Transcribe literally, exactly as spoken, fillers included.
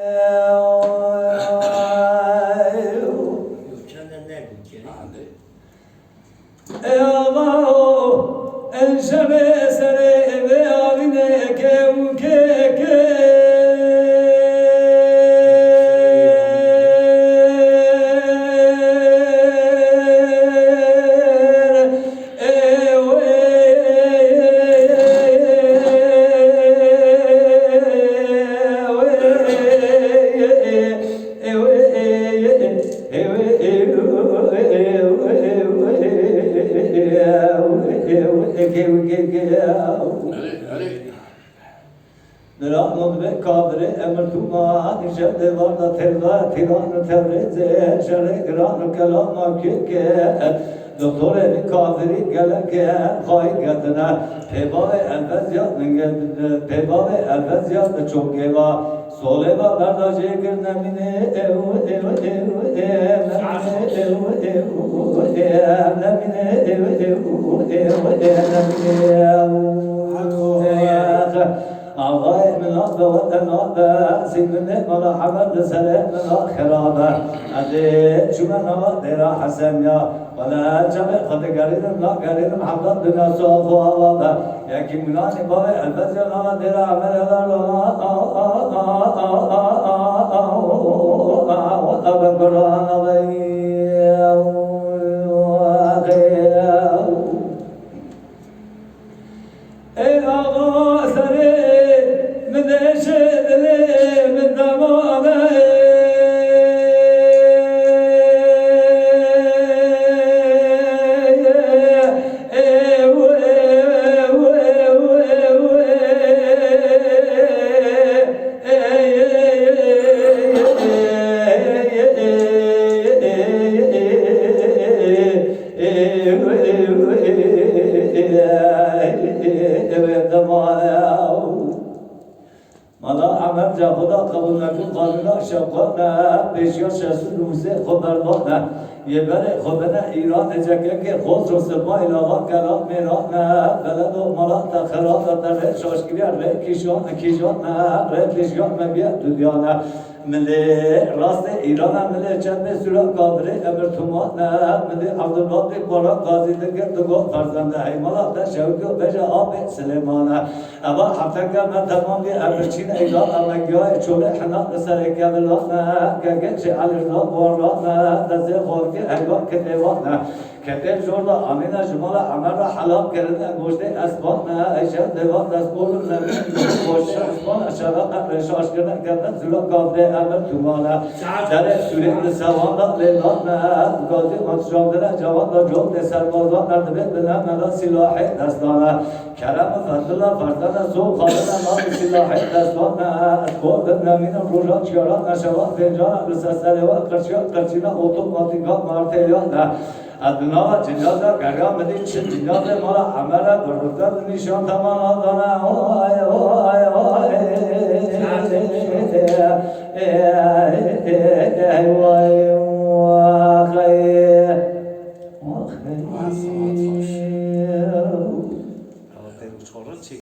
Ey Allahu, en şerê serê vê avînê kewkekê. Nirano dibe kadirê emir tûma, nîşe devar da tevda, tîran û tevre ze, şerê giran û kelama keke. Doktorê li kadirî gelek xayî ketine. Pêbavê elbezya, pêbavê elbezya di çokê va. Solê va berda jê kir nemîne ew, ew, ew, ew, nemîne ew, ew, ew, ew, nemîne ew, ew, ew, ew, nemîne ew. Axayê min nabe, wete nabe, sîlmê mala heber li serê min a xirabe. Ez ê çûme nava dêra Hesen ya. Wele çavê xwe digerînim, nagerînim, hemda dinya sof û ava be. Yekî minanî bavê elbezya nava dêra Emerê ver. Ebe Kur'an alayî. Ey axa serê min deşê dilê min dema be. Mala Emer ca xwe da qebûl nekin, xanina şewqane, pêşiya şeş û nû sê xwe berdane. Yê berê xwe bene Îranê, cekekê Xosro Simayîl axa kelam mêrane. Beledo mala te xirata te rê şaşkiriya rê kîşan kîjane, rê pêşiya me biye dudiyane. Milê rastê Îrana, milê çepê sûra kadirê emir tumane. Milê Abdulbaqî Para Gazî dikir digo ferzende, hey mala te Şewqî û beje apê Silêmane. Eva hefteke me temam bî, ev birçîn eyda emegiyayê çolê hina li serê kevilane. Gegekçê Elî Rida Buharane, destê xorkê heyva kitêvane. Ketê jor da anîne ji mala Emer re helam kirine, goştê espan e, eyşe dêvan destpol û nevîn, goştê espan e, şeva qebrê şaş kirine, kevin zûla kadirê Emer tumane. Derê sûrê li sewan da lêlan e, gazî atijandine, cewan da cotê serbazan e, dibê bine me da silahê destane. Kerem û fezlila ferdene, so xalene, navê silahê destane. Ez kor bin nemînim, roja çiyaran e, şeva pêncane, li ser serê we qirçiya qirçîne, otomatîka martêliyane. Ez di nava cinyazê geriya min dî çi cinyazê mala Emer e, bi rûte di nîşan temana dane. Oy, oy, oy. Ey, ey, ey, ey, oy.